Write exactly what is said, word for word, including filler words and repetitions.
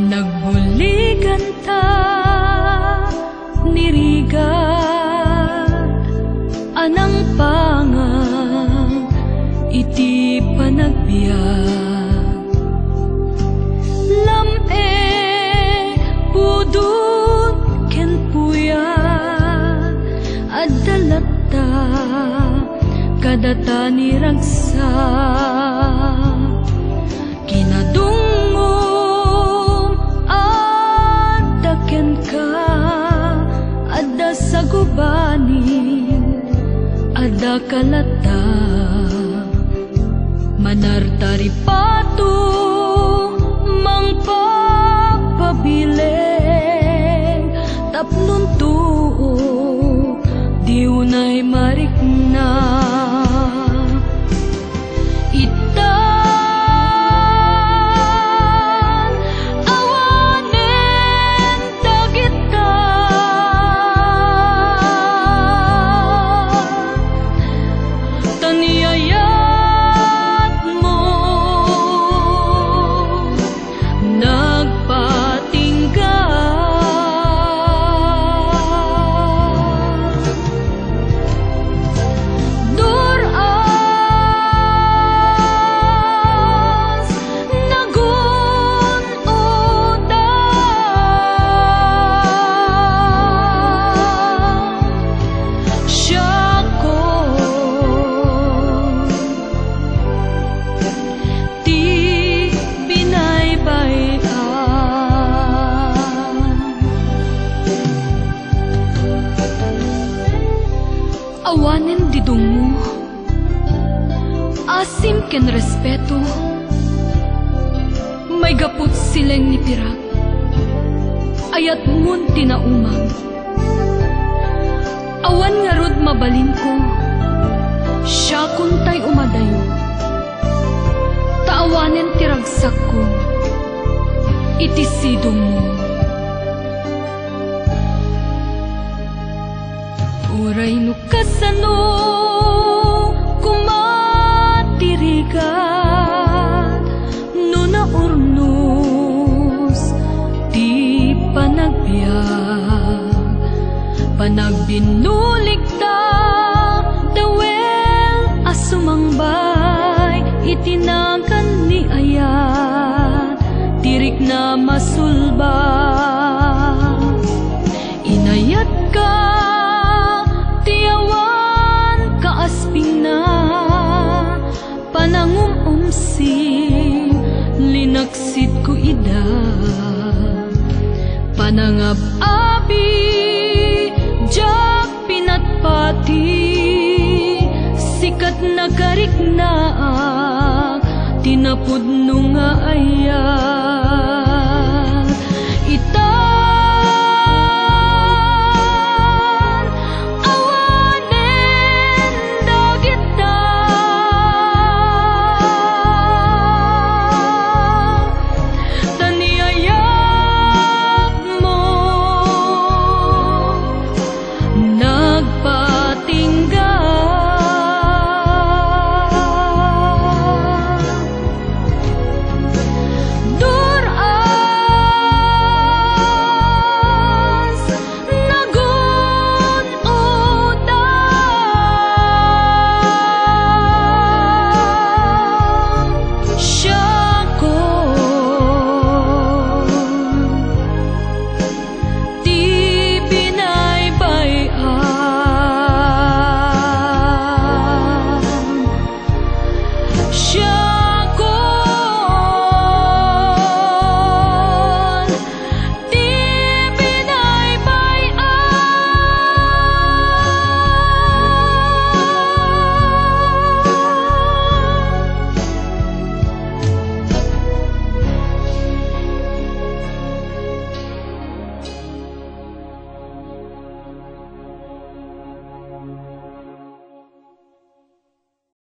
Nagbuliganta ni rigat a nangpangan iti panagbiag. Lam-e, pudot ken puyat, adda latta kadata ni ragsak. Kinadungngom, adda kenka, adda sagubanim, adda kalata. Manartaripato, mangpapabileng, tapno tuok, di unay marikna. Itan, awanen dagita, ta ni ayatmo nagpatingga. Dur-as, nagun-oda, siakon ti binaybay-an. Awanen didongmo, asim ken respeto, maigaput sileng ni pirak, ayatmon ti naumag. Awan ngarud mabalinko, siakon tay umadayo. Ta awanen ti ragsakko iti sidongmo. Uray no kasano koma ti rigat, no naurnos ti panagbiag, panagbinuligta, dawel a sumangbay iti nagan ni ayat, ti rikna masulba. Inayatka ti awan kaaspingna, panangum-umsim, linaksitko ida. Panangab-abi, diak pinatpati, sika ti nakariknaak, ti napudno nga ayat.